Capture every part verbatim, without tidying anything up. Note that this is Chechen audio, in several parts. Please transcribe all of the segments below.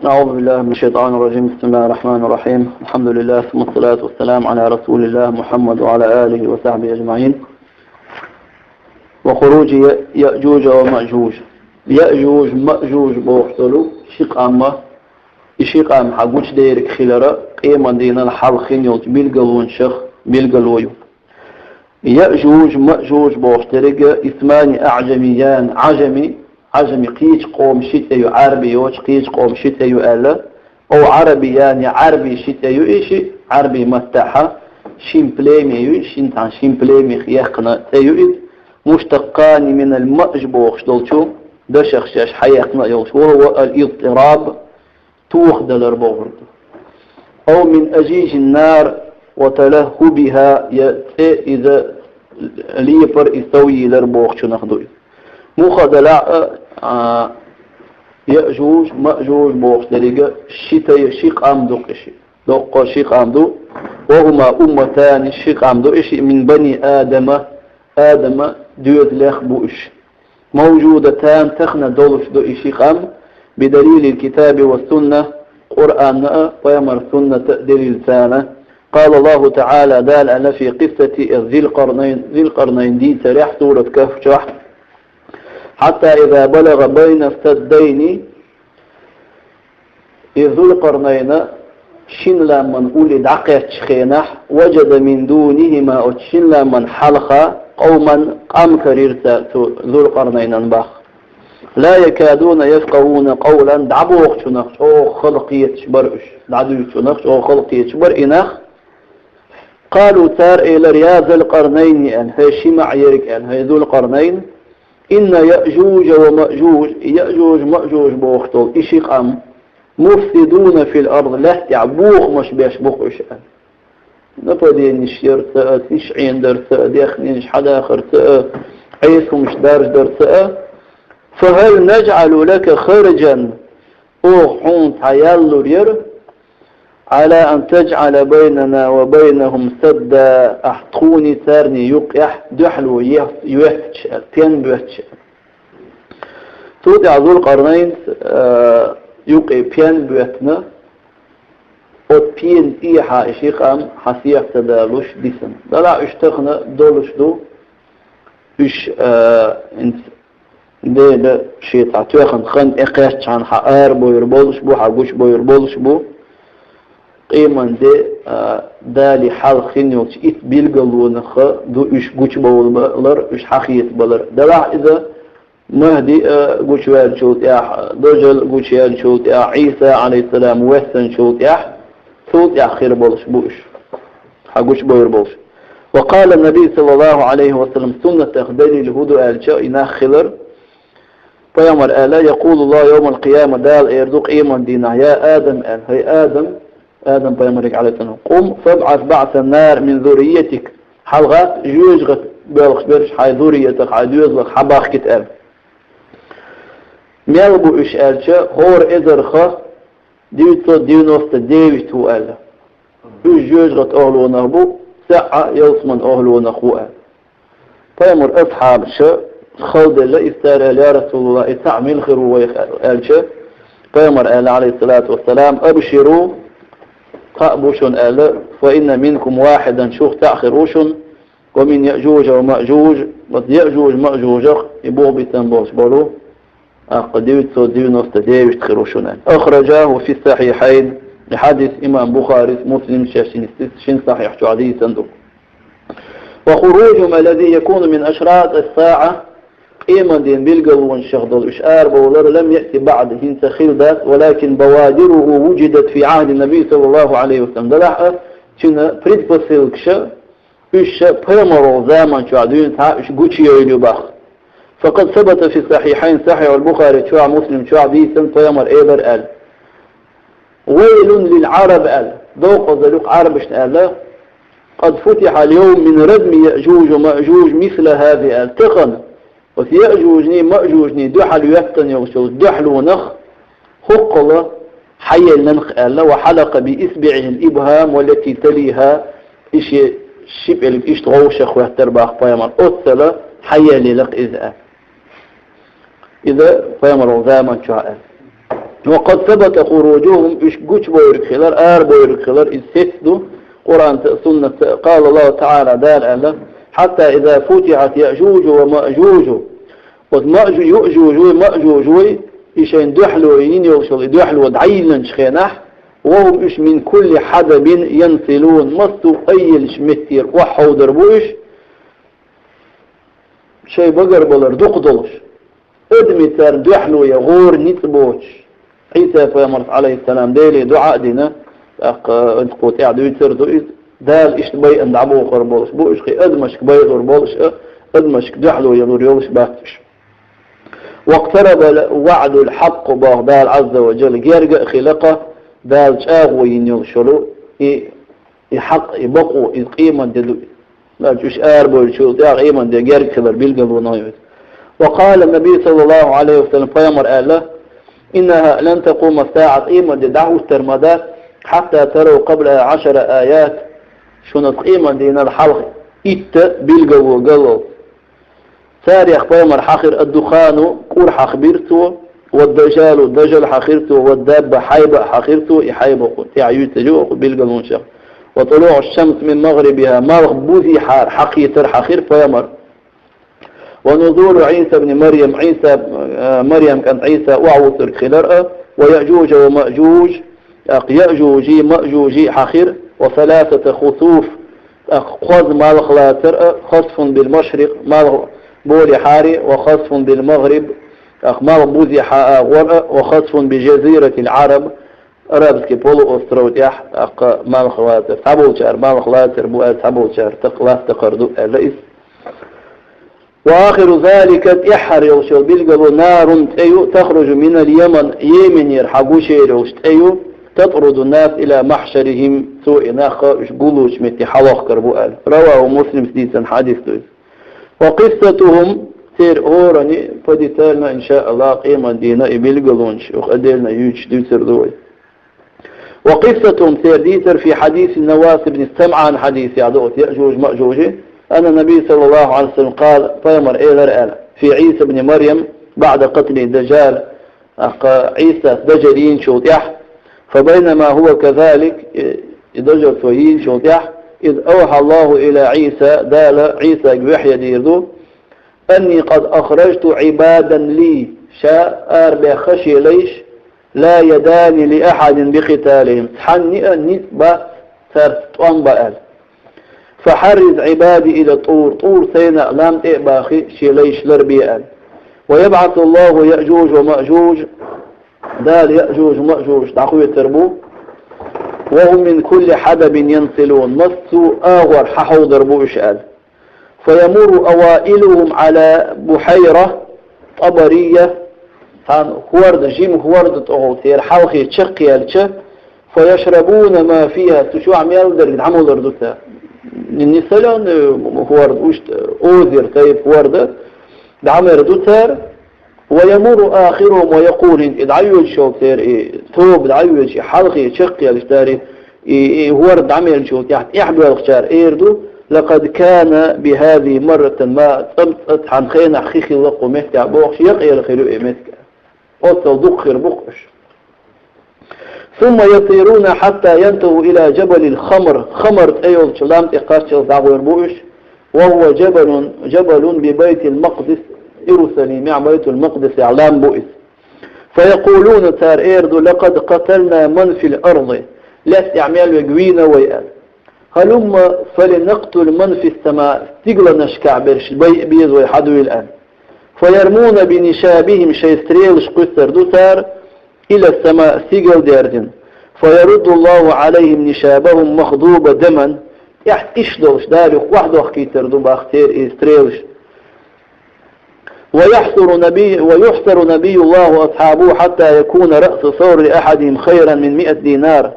أعوذ بالله من الشيطان الرجيم. بسم الله الرحمن الرحيم. الحمد لله، ثم الصلاة والسلام على رسول الله محمد وعلى آله وصحبه أجمعين. وخروج يأجوج ومأجوج. يأجوج مأجوج бохуш долу ши къам, и ши къам хьагучудерг хилар къеман дийнал хьалха хин йолчу билгалонашах билгало ю. Яъжуж, Маъжуж бохуш дерг اسمان أعجميان, Ӏажами, Ӏажами кхечу къоман ши цӀе ю, Ӏараби йоцуш кхечу къоман ши цӀе ю аьлла. أو عربيان, я Ӏараби ши цӀе ю и ши, Ӏараби маттахь шин племя ю, шин цхьана шин племех яьккхина цӀе ю иза. مشتقان من المأج бохуш долчу дашах шаьш хьаяьккхина а йолуш, وهو الاضطراب, тохадалар бохург ду. أو من أجيج النار وتلهبها, я цӀе иза лепар, и совйийлар бохучунах ду иза. Муха делахь а, а, Яъжуж, Маъжуж бохуш деррига ши тай, ши къам ду и ши. Доккха ши къам ду. وهما أمتان, ши къам ду и ши, من بني آدم, Адама доьзалех бу уьш. موجودتان, тахана долуш ду и ши къам, بدليل الكتاب والسنة, Къуръанна а, пайхамар сунната а делилца. قال الله تعالى, Дала аьлла, في قصة ذي القرنين, Зулкъарнайн дийцарехь, сурат Кахф чохь: حتى إذا بلغ بين السدين, И Зулкъарнайна шин ламман улле дӀакхаьччу хенахь, وجد من دونهما, оцу шин ламман хьалха, قوما, къам карийра цо, цу Зулкъарнайнан боху. لا يكادون يفقهون قولا, дӀабохучунах чӀогӀа хала кхеташ бара уьш, дӀадуьйцучунах чӀогӀа хала кхеташ бара и нах. قالوا, цара элира: يا ذا القرنين, аьлла, хӀай ши маӀа ерг, аьлла, хӀай Зулкъарнайн, إن يأجوج ومأجوج, Яъжуж, Маъжуж бохуш долу и ши къам, مفسدون في الأرض, лаьтта тӀехь бохамаш беш бу-кх уьш, аьлла. Нападениш яр цара, тиша Ӏенадар цара, дехненаш хьадахар цара, Ӏеса хӀумаш даржадар цара. فهل نجعل لك خرجا, оха хьуна цхьа ял лур яра, على أن تجعل بيننا وبينهم سدا, ахь тхуний царний юккъехь дуьхьало ес-, йоьттича, пен боьттича. Цул тӀаьхьа Зулкъарнайнца, а, юккъе пен боьттина, оцу пенан тӀехьа и ши къам хьан сехьа ца далуш дисина. Делахь уьш тахана долуш ду, уьш, а, хӀинца Дела шен цхьа тоьхна хан тӀекхаьччхьана хьан арабойр болуш бу, хьан гучубойр болуш бу. Къеман де, а, Дала хьалха хин йолчу итт билгалонах ду уьш гучубовлабалар, уьш хьахецабалар. Делахь иза Махди а гучуваьллачул тӀаьхьа, Дожал а гучуяьллачул тӀаьхьа, Ӏийса, Ӏалайхиссалам, вессанчул тӀаьхьа, цул тӀаьхьа хир болуш бу уьш. Хьан гучубойр болуш. وقال النبي صلى الله عليه وسلم, суннатах далил хӀун ду аьлча, и нах хилар. Пайхамар аьлла: يقول الله يوم القيامة, Дала эр ду къеман дийнахь: يا آدم, аьлла, хӀай Адам, Адам пайхамарга, Ӏалайхиссалам, قم فابعث بعث النار من ذريتك, хьалагӀатта жоьжахатин боьлхуш берш хьайн зурриятах, хьайн доьзалах хьабахкийта, аьлла. Мел бу уьш аьлча, хӀора эзарх девятьсот девяносто девять ву аьлла. Уьш жоьжахатин охӀлонах бу, цхьаъ ялсаманин охӀлонах ву аьлла. Пайхамар асхьабаша хала делла, истара аьлла: «Я РасулаллахӀ, и цхьаъ мила хир ву вайх?» аьлча, пайхамар аьлла, Ӏалайхиссалату вассалам: «أبشروا, кхаъ бу шуна, аьлла, فإن منكم واحدا, шух цхьаъ хир ву шуна, ومن يأجوج ومأجوج, оцу Яъжуж-Маъжужах и бух битина болуш болу, тӀаккха девятьсот девяносто девять хир ву шуна». أخرجاه في الصحيحين, и хьадис имам Бухарис, Муслимс шаьш шин, шин сахьихь чохь дийцина ду. وخروجهم الذي يكون من أشراط الساعة, къеман ден билгалонашах долу уьш арабовлар, لم يأت بعد, хӀинца хилла дац, ولكن بوادره وجدت في عهد النبي صلى الله عليه وسلم. Делахь а, цуьнан предпосылкаш, уьш пайхамаран заман чохь дуьйна цхьа уьш гучуйойла ю боху. فقد ثبت في الصحيحين, Сахьихь ал-Бухари чохь, Муслим чохь дийцина, пайхамар элира аьлла: «ويل للعرب», аьлла, доккхазалла ю-кх Ӏарбашна аьлла, «قد فتح اليوم من ردم يأجوج ومأجوج مثل هذه», аьлла, тахана оцу Яъжужний, Маъжужний дуьхьал йоьттина йолчу дуьхьалонах хӀоккхул хьаеллина-кх аьлла, «وحلق بإصبعه الإبهام والتي تليها», и шен ши пӀелг иштта гӀовшах хӀоьттира боху пайхамар, оццул хьаеллина-кх иза аьлла. Иза пайхамаран заман чохь аьлла. وقد ثبت خروجهم, уьш гучабойриг хилар, арабойриг хилар, иза сецаду Къуръан а, суннат а. قال الله تعالى, Дала аьлла: حتى إذا فتحت يأجوج ومأجوج, оцу Маъжу-, Юъжужуй, Маъжужуй, и шайн дуьхьало йина йолуш йолу и дуьхьало дӀайиллинчу хенахь, وهم, уьш, من كل حدب ينسلون, массо а къайлачу меттера охьахьовдар бу уьш, шайн багарбалар дукха долуш. Адамийн царна дуьхьало ян гӀора ницкъ боцуш. Ӏийса-пайхамарца, Ӏалайхиссалам, Деле дуӀа а дина, тӀаккха, э, кху тӀехь дуьйцур ду иза, Дала иштта байъина дӀабохур болуш бу уьш, кхин адамашка байъалур болуш а, адамашка дуьхьало ялур йолуш бац уьш. واقترب الوعد الحق, боху Дала Ӏазза ва Джалла, герга а хилла-кх Дала чӀагӀо йина йолуш йолу и И хьакъ, и бакъо, иза къемат де ду. Значит, уьш арабевллачул тӀаьхьа къемат де герга хилар билгалонах ю иза. وقال النبي صلى الله عليه وسلم, пайхамар аьлла: إنها لن تقوم الساعة, къемат де дӀахӀуттур ма дац, حتى تروا قبلها عشر آيات, шуна къемат дийнал хьалха итт билгало галлалц. Царех пайхамар хьахира: الدخان, кӀур хьахбира цо, والدجال, дажал хьахира цо, والدابة, хьайба а хьахира цо, и хьайба кху тӀехь юьйцур ю кху билгалонашах, وطلوع الشمس من مغربها, малх бузехьара хьакхетар хьахира пайхамар, ونزول عيسى ابن مريم, Ӏийса, э, Марьям кӀант Ӏийса охьавуссург хилар а, ويأجوج ومأجوج, тӀаккха Яъжужий, Маъжужий хьахира, وثلاثة خسوف, тӀаккха кхозза малх лацар а, خسف بالمشرق, малх болехьара, وخسف بالمغرب, тӀаккха малх бузехьа агӀор а, وخسف بجزيرة العرب, Арабский полуостров тӀехь, тӀаккха малх лацар. Цхьаболчара малх лацар бу аьлла, цхьаболчара такха лаца такхар ду аьлла иза. وآخر ذلك, тӀаьххьара йолуш йолу билгало, نار, цӀе ю, تخرج من اليمن, Йеменера хьагуш йолуш цӀе ю, تطرد الناس إلى محشرهم, цо и нах уьш гуллучу метте хьалохкур бу аьлла. رواه مسلم, дийцина хьадис ду иза. وقصتهم, церан хӀоранна а подетально, иншааллахӀ, къемат дийнан и билгалонаш юха отдельно юьйцуш дуьйцур ду вай. وقصتهم, церан дийцар, في حديث النواس بن سمعان, хьадисехь ду оцу Яъжуж-Маъжужан, أن النبي صلى الله عليه وسلم قال, пайхамар элира аьлла, في عيسى ابن مريم بعد قتل الدجال, тӀаккха Ӏийсас дажал йийначул тӀаьхьа, فبينما هو كذلك, и, и дажал цо йийначул тӀаьхьа, إذ أوحى الله إلى عيسى, Дала Ӏийсага вахӀю дийр ду, أني قد أخرجت عبادا لي, ша арабаьхна шен лайш, لا يدان لأحد بقتالهم, цхьанна а ницкъ бац цаьрца тӀом бан аьлла. فحرّض عبادي إلى طور, ТӀур сайна а лам тӀе а бахий, шен лайш ларбе аьлла. ويبعث الله يأجوج ومأجوج, Дала Яъжуж-Маъжуж дӀахоьцур бу, وهم من كل حدب ينسلون, массо а агӀор хьахьовдар бу уьш аьлла. فيمر أوائلهم على بحيرة طبرية, цхьана хӀорда, жима хӀорда тӀехула церан хьалхе чекхъяьлча, فيشربون ما فيها, цу чохь мел дерг дӀамулур ду цара. Не солёный хӀорда, уьш озеро тайпа хӀорда дӀамер ду цара. ويمر آخرهم ويقول, хӀинца и дӀайоьдуш йолу церан и тоба дӀайоьдуш, и хьалхе чекхъяьлча, цара и, и хӀорда дӀамеллачул тӀаьхьа тӀаьхьабоьлхучара эр ду: لقد كان بهذه مرة ما, цкъа-, цкъа цхьана хенахь хи хилла кху меттехь бохуш, якъаелла хир ю и меттиг. Оццул дукха хир бу-кх уьш. ثم يسيرون حتى ينتهوا إلى جبل الخمر, Хамар цӀе йолчу лам тӀе кхаччалц дӀагӀур бу уьш, وهو جبل, جبل ببيت المقدس, Иерусалимехь Байтул-Макъдисехь лам бу иза. فيقولون, цара эр ду: لقد قتلنا من في الأرض, лаьттахь мел верг вийна вай аьлла. هلم فلنقتل من في السماء, стигланашкахь берш байа беза вай, хьадуьйла аьлла. فيرمون بنشابهم, шайн стрелаш кхуьссур ду цара, إلى السماء, стигала даьржина. فيرد الله عليهم نشابهم مخضوبة دما, тӀехь тӀиш долуш, Дала юха охьадохкийтар ду боху церан и стрелаш. ويحصر نبي، ويحصر نبي الله وأصحابه حتى يكون رأس ثور لأحدهم خيرا من مائة دينار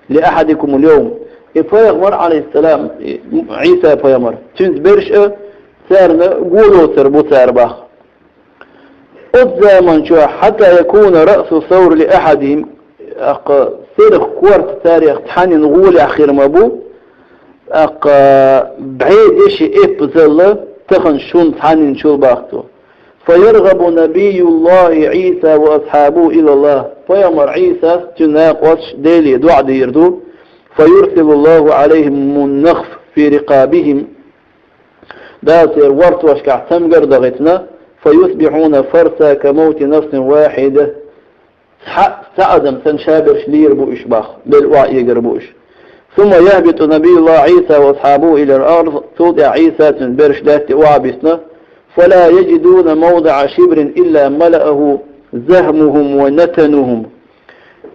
لأحدكم اليوم. И пайхамар, Ӏалайхиссалам, и Ӏийса пайхамар, цуьнца берш а царна гуллуцур бу цара боху. Оцу заман чохь, حتى يكون رأس ثور لأحدهم, тӀаккха сирах корта царех цхьаннан гӀолехь хир ма бу, тӀаккха бӀе деши эппазалла тахана шун цхьаннан чул боху цо. فيرغب نبي الله عيسى وأصحابه إلى الله. Пайхамар Ӏийсас, цуьнан накъосташа Деле доӀа дийр ду. فيرسل الله عليهم النخف في رقابهم. Дала церан вортошкахь цамгар а дахийтина, فيصبحون فرسى كموت نفس واحدة. Цхьа, цхьа адам санна шаберш лийр бу уьш боху, белла охьаэгар бу уьш. ثم يهبط نبي الله عيسى وأصحابه إلى الأرض. Цул тӀаьхьа Ӏийса, цуьнан берш лаьтта охьабисна. فلا يجدون موضع شبر إلا ملأه زهمهم ونتنهم.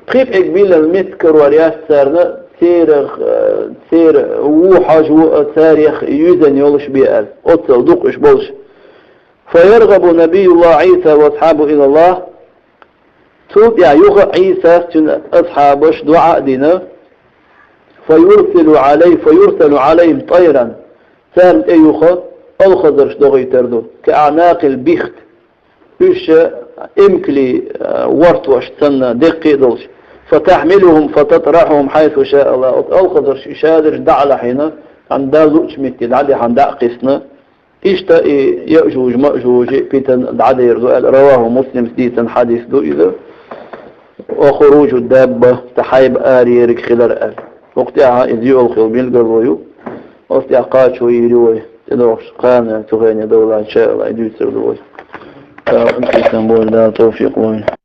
Пхи пӀелг биллал меттиг карор яц царна, церан, э, церан вон хьожа а, царех юьзна йолуш бен аьлла. Оццул дукха уьш болуш. فيرغب نبي الله عيسى وأصحابه إلى الله. Цул тӀаьхьа юха Ӏийсас, цуьнан асхьабаша доӀа а дина, فيرسل عليه، فيرسل عليهم طيرا. Царна тӀе юха алхазарш дохуьйтур ду, كأعناق البخت. Уьш эмкалийн, а, вортош санна деккхий а долуш. فتحملهم فتطرحهم حيث شاء الله. Оцу алхазарша и шадарш дӀа а лахьийна, цхьана Далла луъучу метте дӀадехьна дӀа а кхиссина, иштта и Яъжуж-Маъжужийн питана дӀадер ду аьлла, رواه مسلم, дийцина хьадис ду иза. وخروج الدابة, цхьа хьайба арайерг хилар аьлла. ХӀокху тӀехь иза юьйцург билгало ю. Оцу тӀехь кхачо йийр ю вай. ТӀедогӀуш кхана цу хене довлахь, иншааллахӀ, и дуьйцур ду вай. Дала къинхетам бойла, Дала тавфикъ лойла.